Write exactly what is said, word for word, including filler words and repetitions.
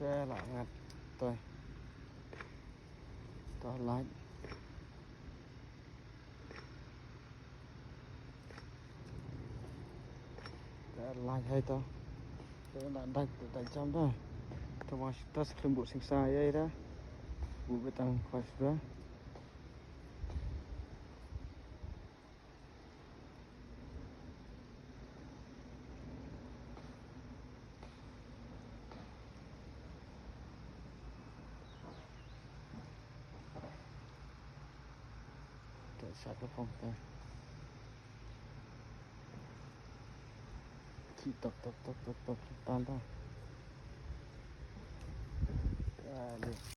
Te la ngat toi. To light. Te light hai to. Te la dai, dai jam da. Te wa shi tas klim bu sing sa ya ira. Bu betang khwa shi da. Te sat ka phong te. Ki tok, tok, tok, tok, tok, tan ta. Ka le.